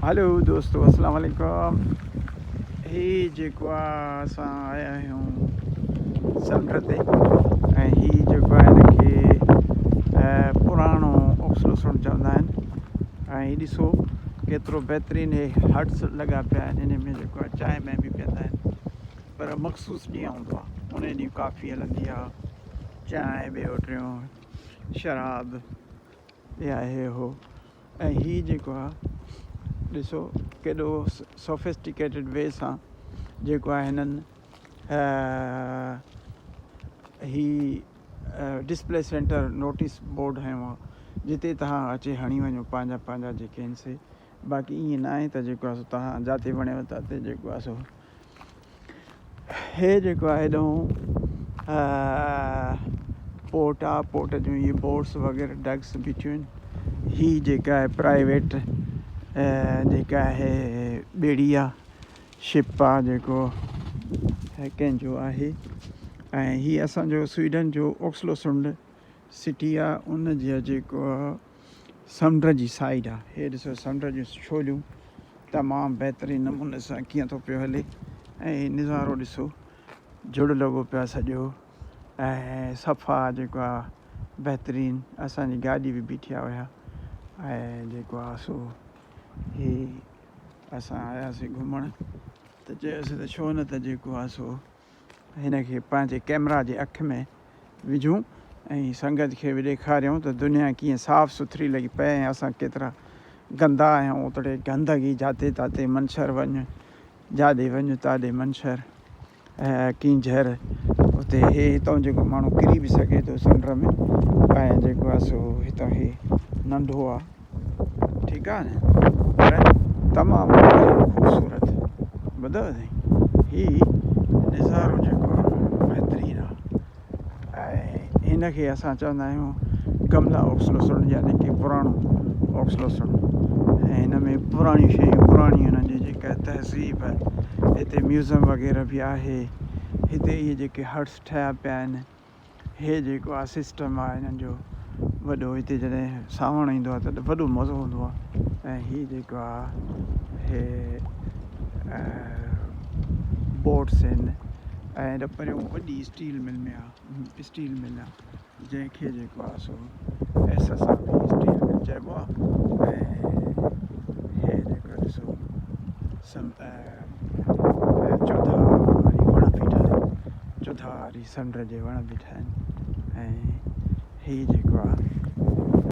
هلو دوستو اسلام عليڪم. هي جيڪو آ اسان آيا آهيون سمنڊ تي ۽ هي جيڪو آهي هن کي پراڻو اوڪسلو سمنڊ چوندا آهن ۽ هي ڏسو ڪيترو بهترين هي هٽس لڳا پيا آهن ان ۾ جيڪو آهي چانهه ۾ به پيئندا آهن پر مخصوص ڏينهن هوندو آهي ان ڏينهن ڪافي هلندي آهي چانهه ٻيو ٽيون شراب يا هي هو ۽ هي جيڪو آ ڏسو ڪيڏو سوفسٽيڪيٽيڊ وي سان جيڪو آ هنن هي ڊسپلي سينٽر نوٽيس بورڊ هنيو آ جتي توهان اچي هڻي وڃو پنهنجا پنهنجا جيڪي آهن سي باقي ائين نه آهي ته جيڪو آ سو توهان جاتي وڻيو تاتي جيڪو آ سو هي جيڪو آهي هيڏانهن پورٽ آ پورٽ جون هي بوٽس وغيره ڊگس بيٺيون آهن هي جيڪا آهي پرائيويٽ جيڪا آهي ٻيڙي آ شپ آ جيڪو ڪنهن جو آهي ۽ هي اسان جو سوئيڊن جو اوڪسلو سنڊ سٽي آ ان جي جيڪو سمنڊ جي سائيڊ آ. هي ڏسو سمنڊ جون ڇوليون تمام بهترين نموني سان ڪيئن ٿو پيو هلي ۽ هي نظارو ڏسو جهڙ لڳو پيو آ سڄو ۽ صفا جيڪو آ بهترين اسان جي گاڏي به بيٺي آ اهيا ۽ جيڪو آ سو هي اسان آياسي گهمڻ ته چيوسي ته ڇو نه ته جيڪو آ سو هن کي پنهنجي ڪئميرا جي اک ۾ وجهون ۽ سنگت کي به ڏيکاريون ته دنيا ڪيئن صاف سٿري لڳي پئي ۽ اسان ڪيترا گندا آهيون اتڙي گندگي جاتي تاتي منڇر وڃ جاڏي وڃ تاڏي منڇر ڪينجهر اتي هي هتان جيڪو ماڻهو ڪري به سگهي ٿو سمنڊ ۾ ۽ جيڪو آهي سو هتان هي ننڍو آهي ٺيڪ آ نه پر تمام خوبصورت ٻڌو سائين هي نظارو جيڪو آ بهترين آ ۽ هن کي اسان چوندا آهيون گملا اوڪسلو سن يعني ڪي پراڻو اوڪسلو سن ۽ هن ۾ پراڻيون شيون پراڻي هنن جي جيڪا تهذيب هتي ميوزم وغيره به آهي هتي اهي جيڪي هٽس ٺهيا پيا آهن هي جيڪو آ سسٽم آ هنن جو وڏو هتي جڏهن سانوڻ ايندو آ ته وڏو مزو هوندو آ ۽ هي جيڪو آ هي بوٽس آهن ۽ هيڏو پريون وڏي اسٽيل مل ۾ آ اسٽيل مل آ جنهن کي جيڪو آ سو S S R B steel mill چئبو آ ۽ هي جيڪو ڏسو سم چوڌاري وڻ بيٺا آهن چوڌاري سمنڊ جي وڻ بيٺا آهن ۽ هي جيڪو آ.